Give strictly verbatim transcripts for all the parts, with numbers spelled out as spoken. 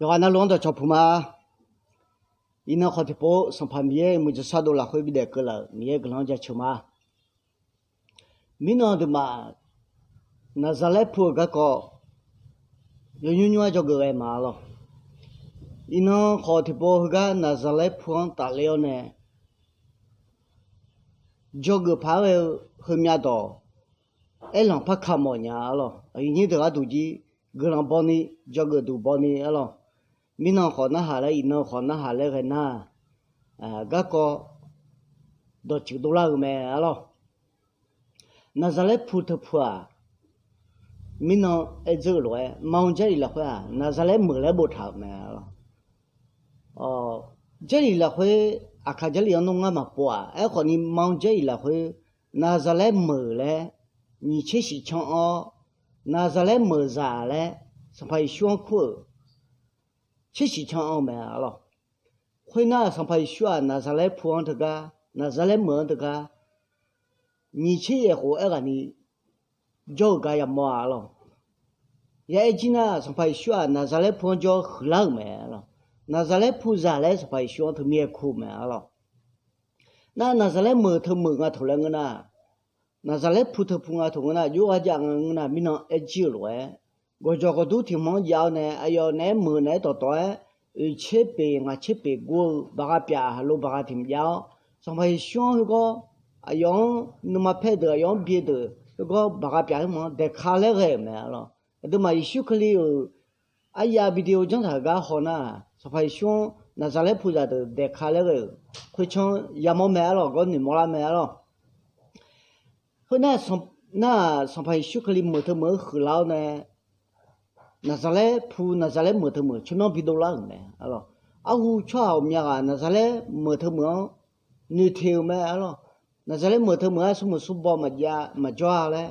Yawqghaq navluf-anr dawqcawq puq ma. Iqnan khawf tiqpov Sanqpaq Miqyaer-euq muiqdzaeq shardov lafkhoer bidaef keuvlaf-euq Miqyaer guiqlanq-anr jaceuq ma. Mirnan deuqmaf, Naqzaqlaer pu-euq garkawv yawnymr nymr-aer dzawgeuf ghae ma lawq. Iqnan khawf tiqpov heugar Naqzaqlaer pu-anr tafler-awr nae dzawgeuf paq-aer ghae-eu heumyav dawq aerlanq par kamawf nya-a lawq. Aqyuif nyir deuq gharduq jir guiqlanq bawni, dzawgeuf duq bawni a lawq. Mirnan khawf narhaq laer, iqnan khawf narhaq laer ghae nar, garkawv dawqtsuif dovlar-eu mae a lawq. Naqzaqlaer pu teupu-aq, mirnan aer dzeur-euq lof-aer, Manr Jarlif lafkhoer-aq, Naqzaqlaer meuq laer boftaq-euq mae a lawq. Jarlif lafkhoer, Aqkaq Jarlif-anr nawr ngar maqpov-aq. Aerkhawfni Manr Jarlif lafkhoer, Naqzaqlaer meuq laer nyiq tser shif can-awr, Naqzaqlaer meuqzaq laer Sanqpaq Yeqsur-anr kur-euq tser shif can-eu mae a lawq. Khoernar, Sanqpaq Yeqsur-aq, Naqzaqlaer pu-anr teugar, Naqzaqlaer meuq-anr teugar, nyiq tser yaeq khof aerghaqni jawr-euq gar yamawr-a a lawq. Ya aer jir nar, Sanqpaq Yeqsur-aq, Naqzaqlaer pu-anr jawr huiqlar-euq mae a lawq. Naqzaqlaer puzaq laer Sanqpaq Yeqsur-anr teumir aer kur-eu mae a lawq. Nar Naqzaqlaer meuq teu meuq nga taq laer ngeur nar, Naqzaqlaer pu teu pu nga taq ngeur nar, jov gharjav nga ngeur nar, mirnan aer jir-euq lof-aer, gawqjawq gawqdur tiq hmq-anr jav-awr nae, aqyawf naeq-aer meuq naeq-aer dawqtawv-aer, oeq tser peq ngaq tser peq gur-eu baqgha pyaf haqlo baqgha tiq mq jav-awr, Sanqpaq Yeqsur-anr heugar, aqyawf-anr nuima paer deuq, aqyawf-anr bye deuq heugar baqgha pyaf-aer mq-anr daeqka laer ghae-euq mae a lawq. Aqduimaf Yeqsur Kali-euq aryav video janrtaq-euq gar haw nar, Sanqpaq Yeqsur-anr Naqzaqlaer puzaq deuq daeqka laer ghae-euq khoertsanr yamawr mae a lawq, gawr noeqmawr lar mae a lawq. Khoernar, nar-aq, Sanqpaq Yeqsur Kali meuq teu meuq-anr huiqlar-awr nae, Naqzaqlaer pu Naqzaqlaer meuq teu meuq tsawrmyanr bidov lar-euq mae a lawq. Arhu tsawrhaq ghawqmya ghaq Naqzaqlaer meuq teu meuq-anr noeqteq-euq mae a lawq. Naqzaqlaer meuq teu meuq-anr smrmuiq smrbaw maqjav maqjawr-a laer,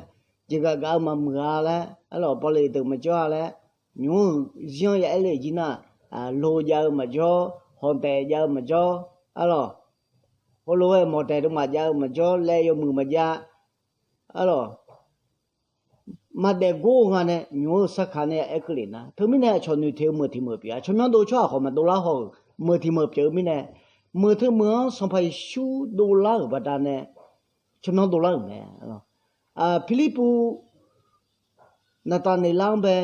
jeqgaf gaf-eu maqmuiq-a laer, a lawq, bawleq deuq maqjawr-a laer, nymq-mr zir-anr ya aer le jir nar, lo jav-eu maqjawr, hawq daef jav-eu maqjawr, a lawq, heulof-aer mawq daeq deuq maqjav-eu maqjawr, laev yawmuiq maqjav, a lawq, maqdaef gor-eu nga nae nymq-mr sarkaq nae ya aer keuvle nar, teumirnae aqcawq noeqteq-eu meuq tiq meuq pyeuf-a. Tsawrmyanr dov tsawrhaq khawf maqdov lar haw-euq meuq tiq meuq pyeuf-eu mirnae, meuq teu meuq-anr Sanqpaq Yeqsur dov lar-euq baqdanae tsawrmyanr dov lar-euq mae. Pirlirpuv Naqtaqneqlar-anr bae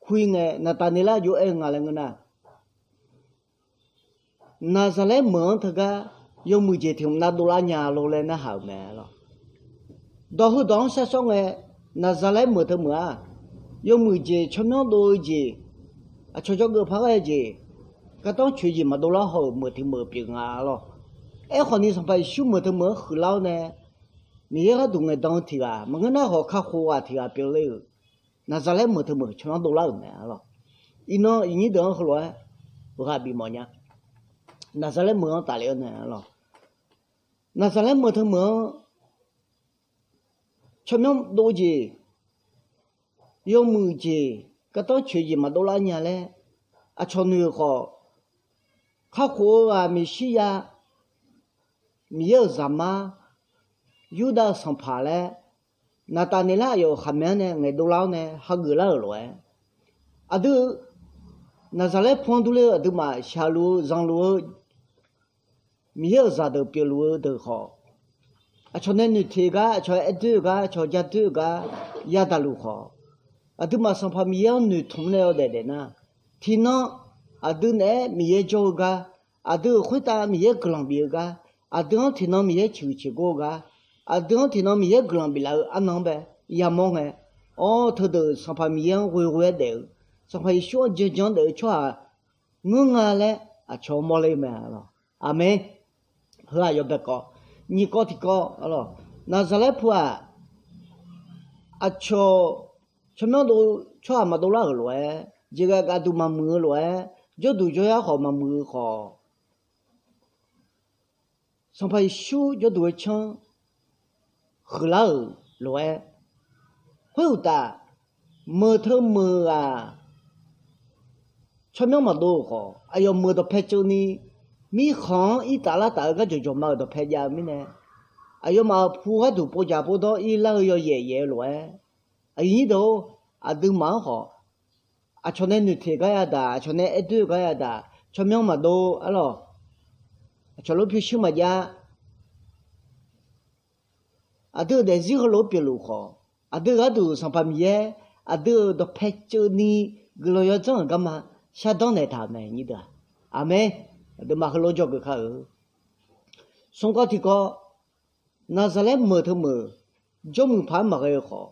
kur-ir ngae, Naqtaqneqlar jov-aer-eu nga laer ngeur nar, Naqzaqlaer meuq-anr teugar yawmuiq jeq tiq hmq nav dovlar nya lo laer narhaq-euq mae a lawq. Dawq heudawq-anr shar shawr ngae, Naqzaqlaer meuq teu meuq-aq, yawmuiq jeq tsawrmyanr dov-eu jeq, aqcawq dzawgeuf paq ghae-eu jeq, gardanr coeq jeq maqdov lar haw-euq meuq tiq meuq pyeuf nga a lawq. Aerkhawfni Sanqpaq Yeqsur meuq teu meuq-anr huiqlar-awr nae, Miqyaer gharduq ngaeqdan-eu tiq ghaq maqngeur nar khawf, kakhof ghaq tiq ghaq pyeufler-euq, Naqzaqlaer meuq teu meuq tsawrmyanr dovlar-euq mae a lawq. Iqnan iqnyir deuq-anr heulof-aer ghaq bifmawf nya. Naqzaqlaer meuq-anr tafle-awr nae a lawq, Naqzaqlaer meuq teu meuq-anr tsawrmyanr dov jeq, yawmuiq jeq, gardanr coeq jeq maqdov lar nya laer, aqcawq noeq-euq khawf, kakhof-eu ghaq Meqsirya, Miqyaer-euq Zaqmar, Yurdav-euq Sanqpaq laer, Naqtaqneqlar aqyawf-euq khaqmae-anr nae ngaeqdov lar-awr nae hageuf lar-euq lof-aer, aqdui Naqzaqlaer pu-anr durler-eu aqduimaf shaqluf-eu zanluf-eu Miqyaer-euq zaqdeuq pyeufluf-eu deuq khawf, aqcawq nae noeqteq-eu gar, aqcawq aer doer-eu gar, aqcawq ja doer-eu gar yadaq luf khawf, aqduimaf Sanqpaq Miqyaer-anr noeqtmq nae-awr daef daef nar, tiqnan aqdui naeq-aer Miqyaer jawr-eu gar, aqdui-euq khoertav Miqyaer guiqlanq bif-eu gar, aqdui-anr tiqnan Miqyaer ciqhuiq ciqgor-eu gar, aqdui-anr tiqnan Miqyaer guiqlanq biflaf-eu arnan-anr bae yamawr ngae, awr, teudeuq Sanqpaq Miqyaer-anr ghoeghoe-aer daef-eu, Sanqpaq Yeqsur-anr janjan daef-eu tsawrhaq ngeur nga laer aqcawq mawrler mae a lawq. Aqmeq. Heu-aq yawbae kawv, nyiq kawv tiqkawv a lawq. Naqzaqlaer pu-aq, aqcawq tsawrmyanr dov tsawrhaq maqdov lar-euq lof-aer, jeqghaq gaqduq maqmuiq-eu lof-aer, jawrduq jawryar khawf maqmuiq-eu khawf, Sanqpaq Yeqsur jawrduq-eu canr huiqlar-euq lof-aer, khoeruqtaf, meuq teu meuq-aq, tsawrmyanr maqdov-euq khawf, aqyawf meuq dawqpae tsovni, mirkhanq-anr irtaf lartaf-eu gar jawqjawq ma-euq dawqpae jav-eu mirnae, aqyawfmaf-euq pu gharduq povjaq povdawr irlar-eu yawyaef yaef-eu lof-aer, aqyuif nyir deuq-or, aqduimaf-anr khawf, Aqcawq nae noeqteq gar yadaq, aqcawq nae aerdoer gar yadaq, tsawrmyanr maqdov arlawq. Aqcawq lof pyurshuir maqjav. Aqdui-euq daefzir heulof-aer pyeufluf khawf, aqdui gharduq Sanqpaq Miqyaer aqdui-euq dawqpae ceuvni guiqlanq yawdzanr-euq garma shardanr naeqtaq-euq mae nyir deuq-aq. Aqmeq. Aqduimaf heulof-aer dzawgeuf kar-eu. Smrkawv tiqkawv, Naqzaqlaer meuq teu meuq jawrmuiq paq-anr maqghae-eu khawf,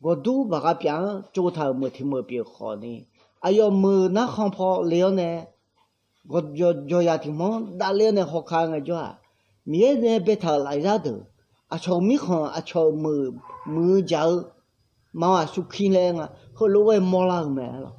gawqdur baqgha pyaf-anr tsovtaq-euq meuq tiq meuq pyeuf khawfni, aqyawf meuq narkhan paw le-awr nae, gawqjawq jawqyaq tiq hmanr davler-awr nae hawka ngaejawr-aq, Miqyaer nae baetaq-euq lafzar deuq, aqcawq-euq mirkhanq aqcawq-euq meuq muiq-eu jaq-eu maqmaq suvkir laer nga, heulof-aer mawrlar-eu mae lawq.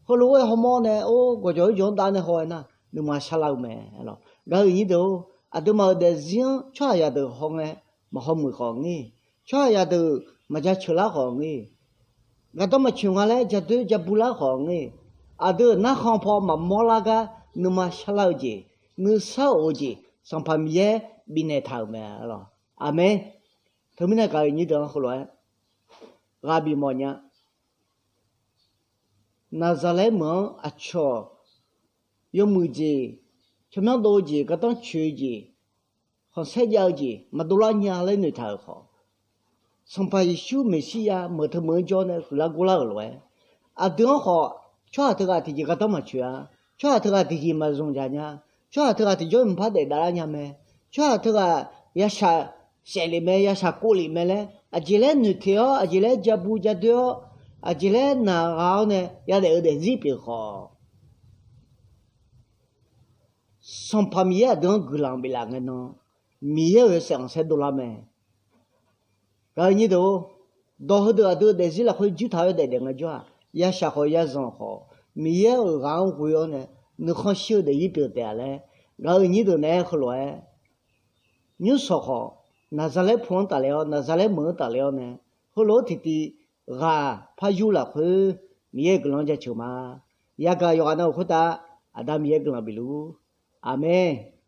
Heulof-aer hawmawr nae or gawqjawq oerjawq-anr dav nae haw-aer nar, nuima sharlar-eu mae lawq. Gaq-eu nyir deuq-or, aqduimaf-euq daefzir-anr tsawrhaqzaq deuq hawngae maqhaw muiq khawf ngir, tsawrhaqzaq deuq maqja ceuqlar khawf ngir, gardanr maqcoeq nga laer jadoer jabu lar khawf ngir, aqdui-euq narkhan paw maqmawr lar gar nuima sharlar-eu jeq, nuisar of-eu jeq Sanqpaq Miqyaer bifnaeq taq-euq mae lawq. Aqmeq. Teumirnae gaq-eu nyir deuq-anr heulof-aer ghaq bifmawf nya. Naqzaqlaer meuq-anr aqcawq yawmuiq jeq, tsawrmyanr dov-eu jeq, gardanr coeq-eu jeq, khanqsaer jav-eu jeq maqdov lar nya laer noeqtaq-euq khawf, Sanqpaq Yeqsur Meqsirya meuq teu meuq-anr jawr nae huiqlar gorlar-euq lof-aer, aqdui-anr khawf tsawrhaq teughaq tiqjeq gardanr maqcoeq-a. Tsawrhaq teughaq tiqjeq maqzmq jaq nya. Tsawrhaq teughaq tiqjawr mqpar daef davlar nya mae. Tsawrhaq teughaq yashaq saef lef mae, yashaq kov lef mae laer, aqjeq laer noeqteq-awr, aqjeq laer jabu jadoer-awr, aqjeq laer naq ghaq-awr nae yadaef-eu daefzir pyeuf khawf, Sanqpaq Miqyaer aqdui-anr guiqlanq biflaf ngae nan, Miqyaer-euq yawshaef khanqsaer dovlar mae. Gaq-eu nyir deuq-or, dawq heudeuq aqdui-eu daefzir lafkhoer juir taq-awr yadaef daef ngaejawr-aq, yashaq khawf yazanq khawf, Miqyaer-euq ghaq-anr ghoe-awr nae nuikhanr shir-eu daefzir pyeuf taef-a laer, gaq-eu nyir deuq naeq-aer heulof-aer, nymrshawq khawf, Naqzaqlaer pu-anr tafler-awr, Naqzaqlaer meuq-anr tafler-awr nae, heulof-aer tiqtiv ghaq par yur lafkhoer Miqyaer-euq guiqlanq jaceuq ma. Yagaq yawqghaq navluf khoertav Aqda Miqyaer guiqlanq bifluf-ur. Aqmeq.